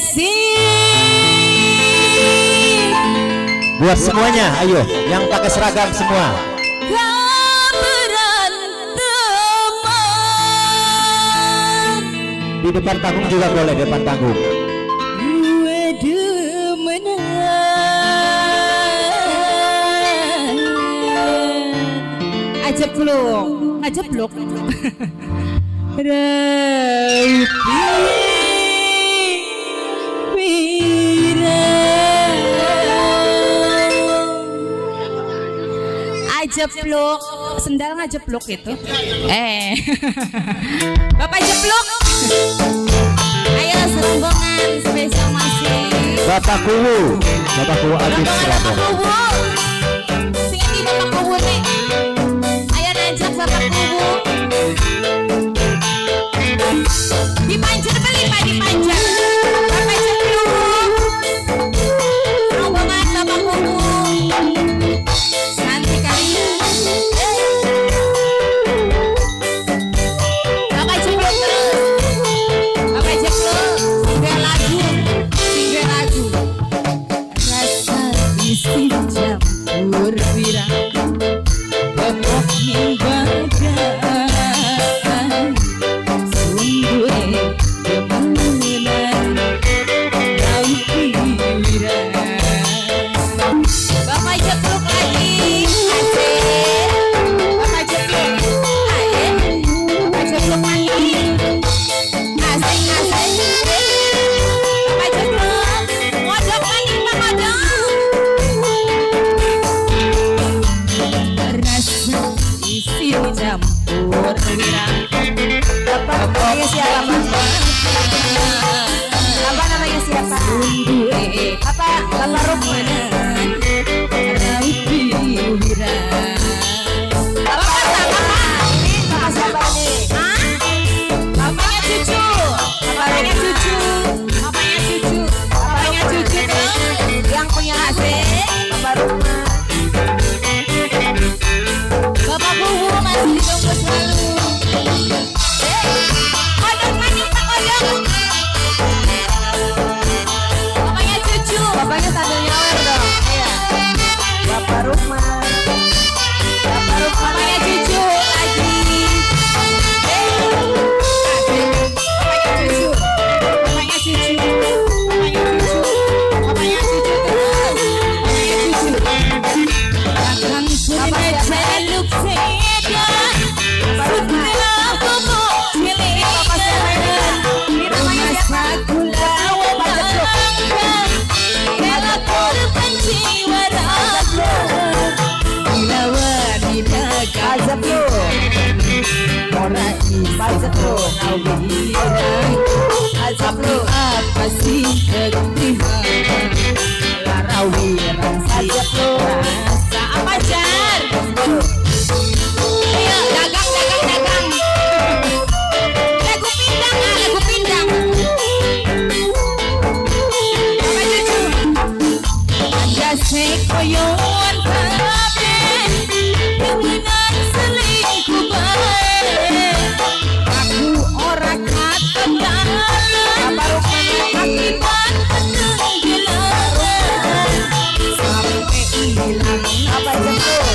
Asik. Buat semuanya, ayo yang pakai seragam semua. Di depan panggung juga boleh, di depan panggung. Ajeplok, ajeplok. Ajeplok, sendal ngajeplok itu. Bapak jeplok. Ayo serombongan spesial masih. Bapak Kuwu, Bapak Kuwu Adit Surabaya. Bapak Kuwu. Sing endi Bapak Kuwu nih? Ayo nanjak Bapak Kuwu. Dipanjer beli Pak, dipanjer. Bapak jeplok. Rombongan Bapak Kuwu. Santai kali. Bapak jeplok terus. Bapak jeplok. Singgah lagu. Singgah lagu. Rasa isi campur wirang. Bebok ning badan. Sungguh demenan. Raupi wirang. Bapak jeplok lagi. Asik. Bapak jeplok. Ayo. Bapak jeplok lagi. Asik asik. Bapak jeplok. Ngodok lagi Pak ngodok. Rasa isi campur wirang. Bapak namanya siapa Pak? Bapak namanya siapa? Apa Bapak Rukman? Raupi wirang. Bapak bapak. Ini bapak siapa nih? Hah? Bapaknya cucu. Bapaknya cucu. Bapaknya cucu. Bapaknya cucu terus. Yang punya Asik. Bapak Rukman. Bapak Kuwu masih ditunggu selalu. Kodok maning Pak kodok. Bapaknya cucu. Bapaknya sambil nyawer dong. Iya. Bapak Rukman. Bapak Rukman. Bapaknya cucu lagi. Asik. Bapaknya cucu. Bapaknya cucu. Bapaknya cucu. Bapaknya cucu terus. Bapaknya cucu. Kakang Bapak siapa? jaluk sedan. Bapak Rukman. Sutra Ini bapak siapa ini? Ini namanya siapa? Bapak Jeplok. Pak Jeplok. Pak Jeplok. Pak Jeplok. Apa sih keterima Lara Pak Jeplok. Rasa apa jar? Ayo dagang dagang dagang. Lagu pindang ah, lagu pindang. Bapak cucu. Andase koyon kabeh, demenan selingkuh bae. Aku ora katon dalan. Bapak Rukman lagi. Akibat peteng gelangan. Sampai hilang Bapak Jeplok.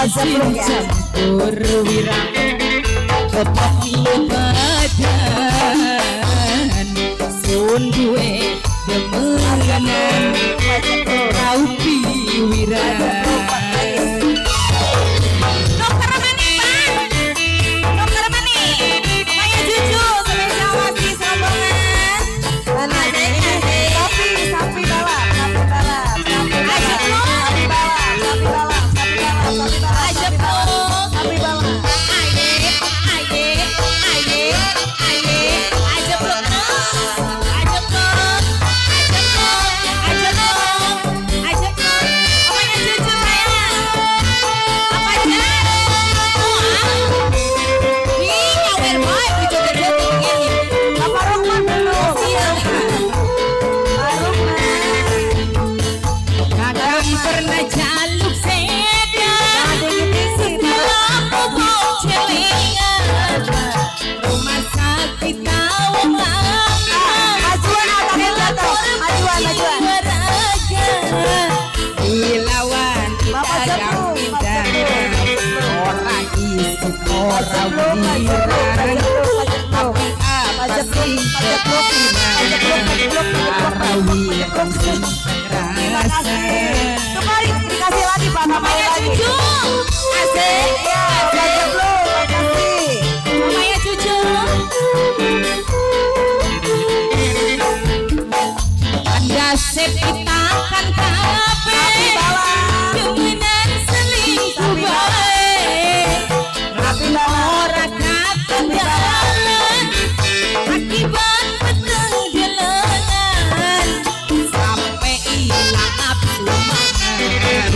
Jeblok ya. Campur wirang kepok badan sun duwe demenan raupi wirang. Dokter mana Pak? Dokter mana? Maya Cucu spesial wasi rombongan. Mana ini? Sapi balap, sapi balap, sapi balap, sapi balap, sapi balap, sapi balap, sapi balap, sapi balap, sapi balap. Aye, aye, aye, aye, aja blok, aja blok, aja blok, aja blok, aja blok. Apanya Cucu sayang? Apa aja? Ih, nyawer bae dijoget-joget begini. Bapak Rukman belum. Iya. Pak Rukman. Kakang pernah jaluk sedan, setelah bobok celengan, rumah sakit tawang langan. Majuan otaknya jatuh. Majuan, majuan. Dilawan Bapak kita Jeblok, Pak pindah, Jeblok. ora isin Pak ora Jeblok, Pak Jeblok, Pak wirang. Jeblok, Pak Jeblok. Tapi apa Pak Jeblok, sih Pak Jeblok, Pak Jeblok, Pak Jeblok, Pak Jeblok, Pak Jeblok, Pak Jeblok. Terima kasih. Kemarin dikasih lagi Pak, namanya lagi. Cucu, asik, Iya, Pak Jeblok, makasih. Mamanya Cucu. Andase pitakan Sapi kabeh, balap, demenan selingkuh Sapi balap. bae. Sapi balap. Ora ketinggalan, akibat peteng delengan, sampai ilang nafsu mangan,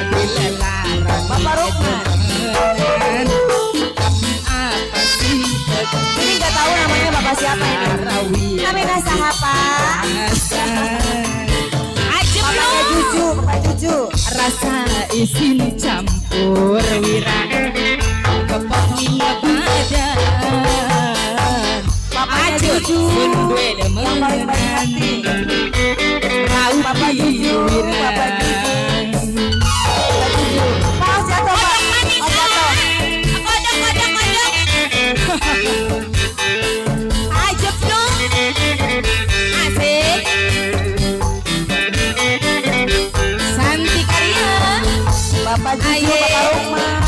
dilelarang Bapak Rukman. demenan. Tapi apa sih Ini nggak tahu namanya Bapak siapa ini. Namanya saha Pak? Aja Bapaknya Cucu, Bapak Cucu. Rasa isin campur wirang kepok badan. Bapaknya Aja Cucu. sun duwe Yang paling baik demenan hati. Bapak raupi Cucu, Bapak Cucu. wirang. Bapak Cucu. Pak, harus jatuh Pak. Harus jatuh. Kodok, kodok, kodok. Ajep dong. Asik. Santi Karya. Bapak Cucu, Aye. Bapak Rukman.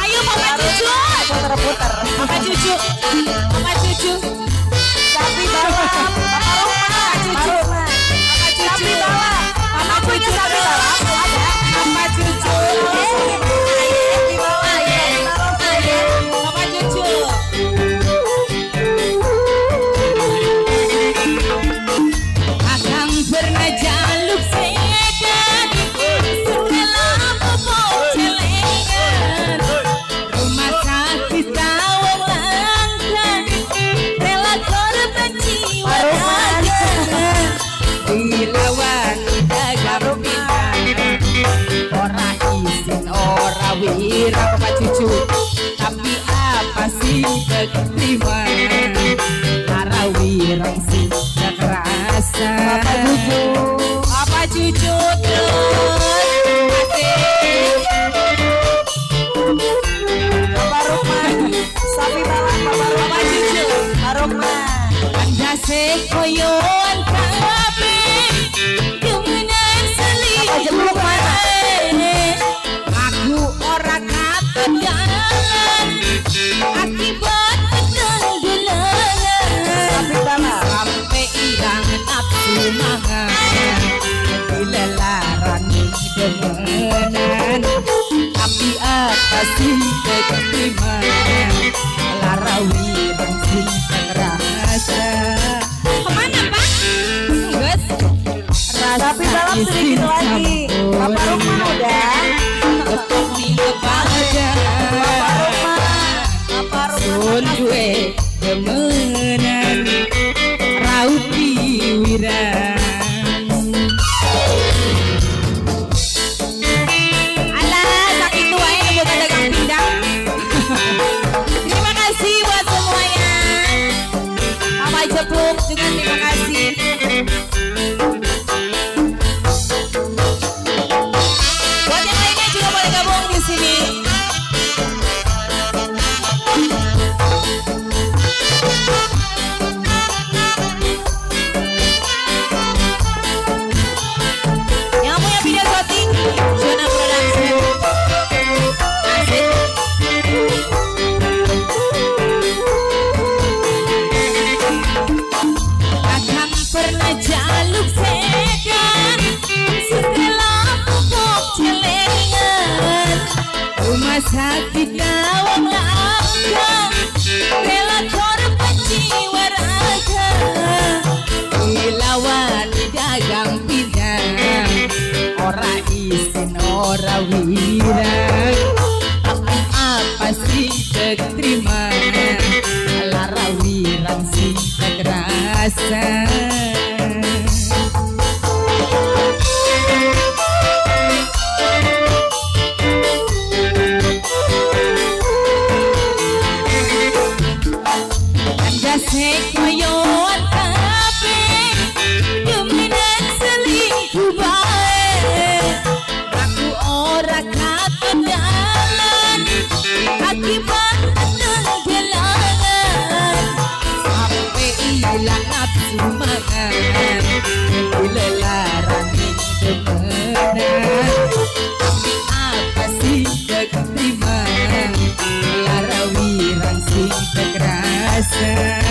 Ayo Bapak Cucu. Puter-puter. Bapak Cucu. Bapak Cucu. Sapi balap. Bapak Rukman. Bapak Cucu. Pak Rukman. Bapak Cucu. Sapi balap. Bapak Punya Cucu. sapi balap? Ada. Bapak Cucu. Sapi balap. Aye. Sapi balap. Aye. Bapak Cucu. Akang pernah jaluk sedan, setelah bobok celengan, rumah sakit tawang langka, rela korban jiwa Pak Rukman. raga. Dilawan dagang pindah, ora isin ora wirang Bapak Cucu, tapi apa sih keterima? Lara wirang sih gak kerasa. Bapak Cucu. Bapak Cucu terus asik. Bapak Rukman. Sapi balap Bapak Rukman. Bapak Cucu. Pak Rukman. Andase koyoan kabeh, demenan Bapak selingkuh Jeblok mana? bae. Aku ora ketinggalan, akibat peteng delengan, Sapi balap. sampai ilang nafsu mangan, dilelarang demenan. Tapi apa sih keterima? Lara wirang sing terasa. Kemana Pak? ora wirang. Tapi apa sing terima lara wirang sing terasa. Koyoan kabeh demenan selingkuh bae. Aku ora kakedalan akibat tenggelangan. Sampai ilang nafsu mangan lelarane demenan. Tapi apa sing keterima lara wirang sing terasa.